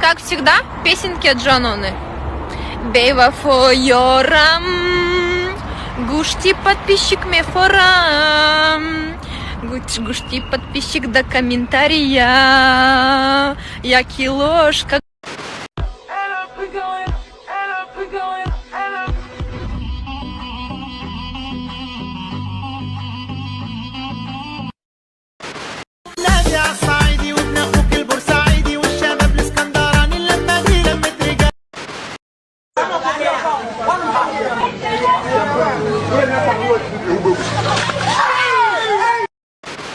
Как всегда, песенки от Джаноны. Бевафо ёрам, гушти подписчик мефорам. Гушти подписчик до комментария. Я килошка. نادي على الصعيدي وابن اخوك البورسعيدي والشباب الاسكندراني، اللمه دي لمه رجال.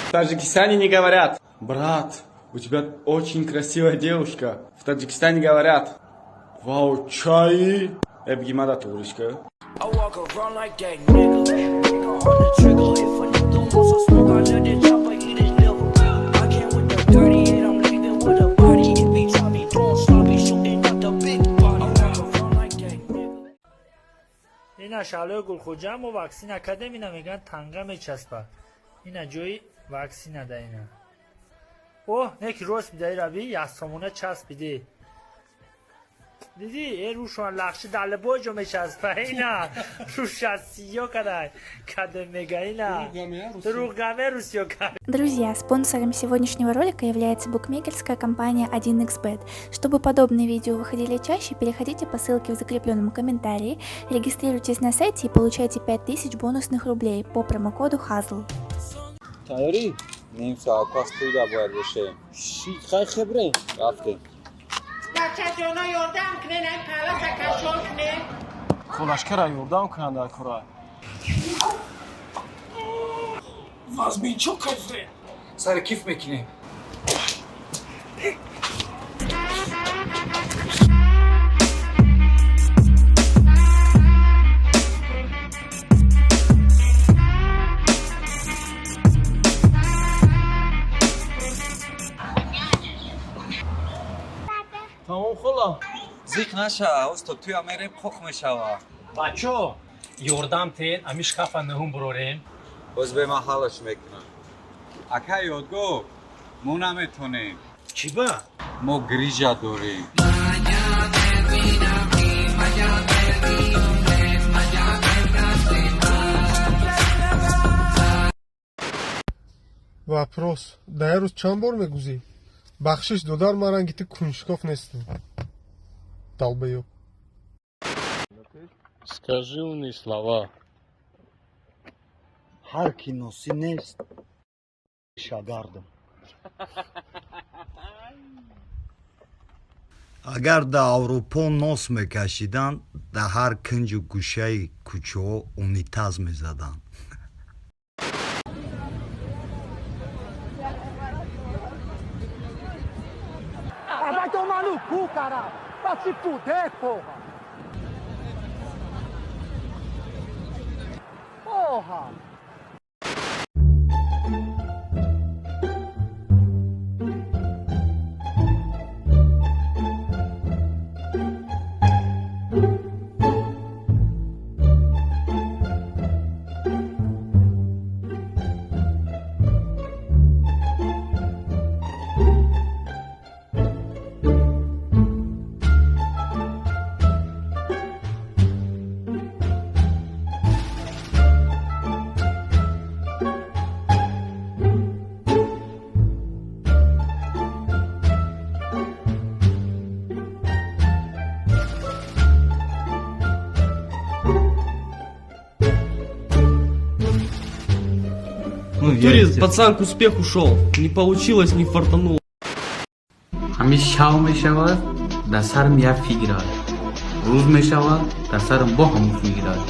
В Таджикистане не говорят: «Брат, у тебя очень красивая девушка». В Таджикистане говорят: «Вау, чай». Эбгимада турочка. I walk around like that nigga. Finger on the trigger. If a nigga wants some smoke, I let it chopper eat his liver. I came with the 38, I'm leaving with a body. If he try me doing sloppy, shooting out the big body. I walk around like that nigga. Ина Шаълои Гулхоҷа, мо ваксина кардем, ина мегӯянд танга мечаспад. Ина ҷои ваксина да ина. Оҳ, не ки рост бидаи раби, 1 сомона часпиде. Дидӣ, э рӯшон лахши далебой ҷо мечаспа, ина рӯша сиё кадай каде мега ина. Дурӯғгаме русиё кад. Друзья, спонсором сегодняшнего ролика является букмекерская компания 1xBet. Чтобы подобные видео выходили чаще, переходите по ссылке в закрепленном комментарии, регистрируйтесь на сайте и получайте 5000 бонусных рублей по промокоду HAZL. Тайёрӣ? Ним соат пас туда бояд бошем. Ши хай, хебре. Рафтем. Бачаҷоно, ёрдам кунен, ай паласа кашол кунен. Холашкара ёрдам кунанд дар кора. Вазмин чо кайфре? Сари киф мекунем. Тамом, хола. Зиқ наша, усто, туя мерем, қоқ мешава. Бачо, ёрдам тен, ами шкафа нӯҳум бурорем. Боз бе ман ҳалаш мекунам. Ака Ёдгор, мо наметонем. Чӣ ба? Мо грижа дорем. Вопрос: дар як рӯз чанд бор мегузӣ? Бахшиш, додар, ман ранги ту кунҷков нестам, долбоёб. Скажи умные слова. Ҳар ки носӣ нест, шагардам. Агар дар Аврупо нос мекашиданд, дар ҳар кунҷу гӯшаи кӯчаҳо унитаз мезаданд. Ah, vai tomar no cu, caralho! Vai se fuder, porra! Porra! Ну, Турист, пацан к успеху шел. Не получилось, не фартануло. Ҳамин шав мешавад, дар сарам як фикр аст, рӯз мешавад, дар сарам бо ҳамун фикр аст.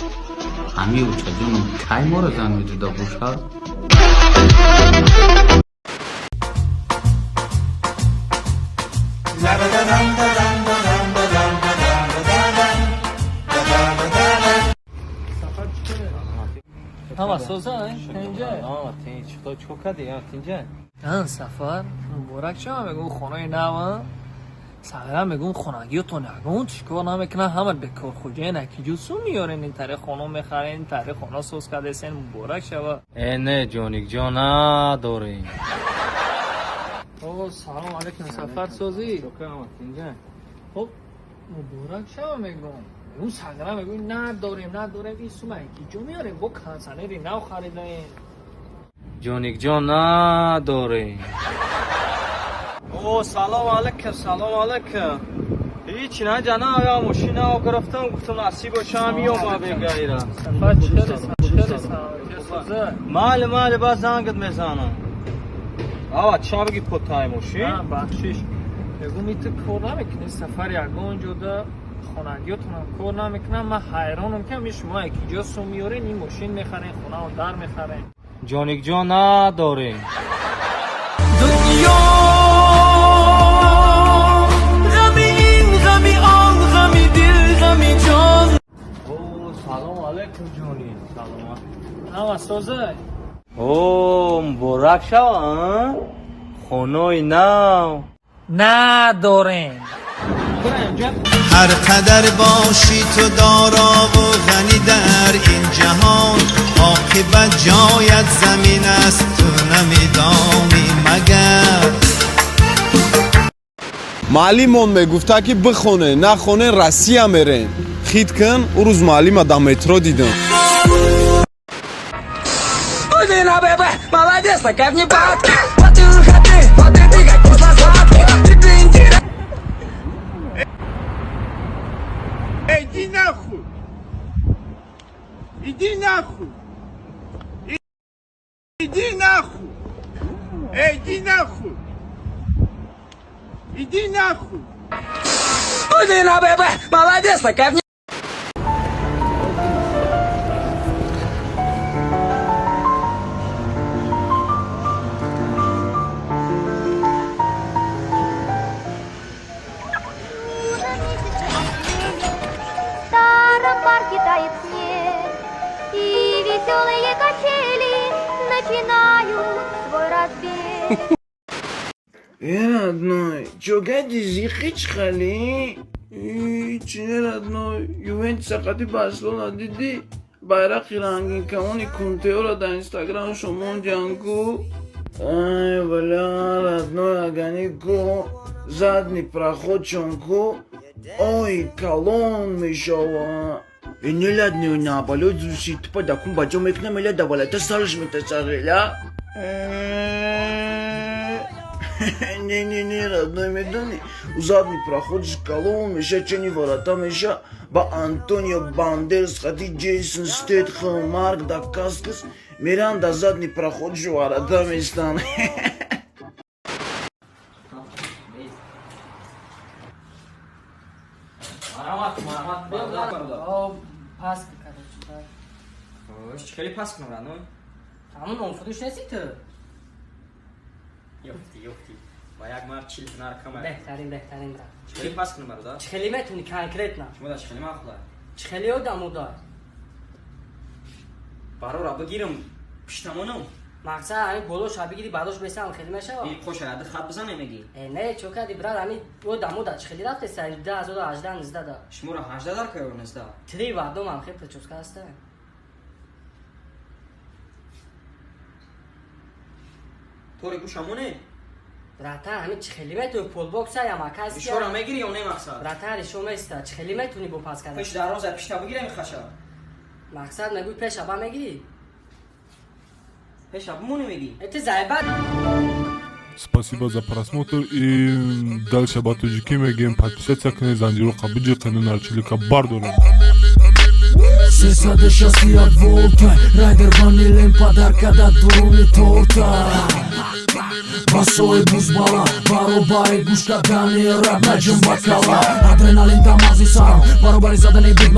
Ҳамин очаҷонам кай моро зан медода бошад? Ҳама соза, тинҷа? Чикор кардӣ, тинҷа? Сафар муборак шава, мегӯм, хонаи нава. Сағира, мегӯм, хонагиётон ягон чӣ кор намекунад, ҳама бекор хуҷаин, акиҷо сум меёрен, ин тариқ хона мехарен, ин тариқ хона соз кардесен, муборак шава. Э, не, ҷоникҷон, надорем. О, салом алейкум, Сафар, созӣ? Хоб, муборак шава мегӯм. Мегӯм, сагра мегӯм, надорем, надорем, ин сума ки ҷо меорем, бо кондиционери нав харидаем. Ҷоникҷон, надорем. О, салом алейкум, салом алейкум. Ҳичи на, ҷана, я мошина гирифтам, гуфтам, насиб боша, меёма бегайра. Сафар, чӣ хеле, саломатӣ, соза? Майли, майли, ба зангат мезанам. Ава, ча бигӣ, потай мошин? Бахшиш, мегӯм, иту кор намекунӣ, Сафар, ягон ҷода хонагиётонам кор намекунам. Ман ҳайронам, ки ами шумо ки ҷо сум меорен, ин мошин мехарен, хонао дар мехарен. Ҷоникҷон, надорем. Дунё, ғами ин, ғами он, ғами дил, ғами ҷон. О, салом алейкум, ҷони, саломат. Ҳама соза? О, муборак шава, хонаи нав. Надорем. هر قدر باشی تو دارا و غنی در این جهان، عاقبت جایت زمین است، تو نمیدانی مگر. Маълимон мегуфта, ки бихоне, нахоне, Россия мерем. Хит кун, ӯ рӯз маълима дар метро дидам. Молодец, такая мне бабки. Вот ты выходи, вот ты ты как кисло-сладкий. Тебе интересно. Иди нахуй! Иди нахуй! Иди нахуй! Иди нахуй! Иди нахуй! Молодец, такая мне. В старом парке тает снег, и веселые качели начинают свой разбег. Э, родной, чё гади, зихи чхали? Чи не, родной, Ювентуса қати Барселона дидӣ? Байрақи рангинкамони кунтеора дар Инстаграм шумондиан ку. Ай, бля, родной, агани ку, задний проход чон ку, ой, калон мешава. Э, не ладно, наоборот, зуши, тупо дакун баҷо мекунам, эля давалата сарш метасарела. Не, не, не, родной, медони, у задний проход калон меша, чени ворота меша, ба Антонио Бандерас хати Джейсон Стэтхэм, Марк Дакаскас меран, да задний проход ворота местан. Марҳамат, марҳамат. Пас, короче. Хош, чӣ хеле пас кунам, родной? Ҳамун нонфурӯш нести ту? Ёфтӣ, ёфтӣ. Ба як мар 40 динар кама. Беҳтарин, беҳтарин, брат. Чӣ хеле пас кунам, бародар? Чӣ хеле метавонӣ конкретно? Шумо да чӣ хеле махла? Чӣ хеле одам удар? Барора бигирам, пиштамонам. Мақсад, ҳамин болоша бигири, бадош бесам хеле мешава? И қоша яды хат бизане меги. Э, не, чо кади, брат, ҳамин одам уда чӣ хеле рафтеса 2018 19 да. Шуморо 18 дар каё 19? Три в одном ам хел прическа ҳаста. Тори гӯшамоне? Братан, ҳамин чӣ хеле метавонӣ, полбокса ямакаси? Ишора мегири ё не, мақсад? Братан, решо места. Чӣ хеле метавонӣ бо пас кардан? Пеш дароза пишта бигирем хаша. Мақсад, мегӯй, пеша ба мегирӣ? Пеша бимоне меги? Э, ты заебал. Спасибо за просмотр, и дальше ба тоҷикӣ мегӯем: подписаться кунед, занҷироқа биҷиқену нарчилика бардорем. 361 волта, райдер ванилем, подарка да дуруни торта. Басои бузбала, баробари гӯш кардани рап, наҷум бакала. Адреналин дар мағзи сарам, баробари задани бит.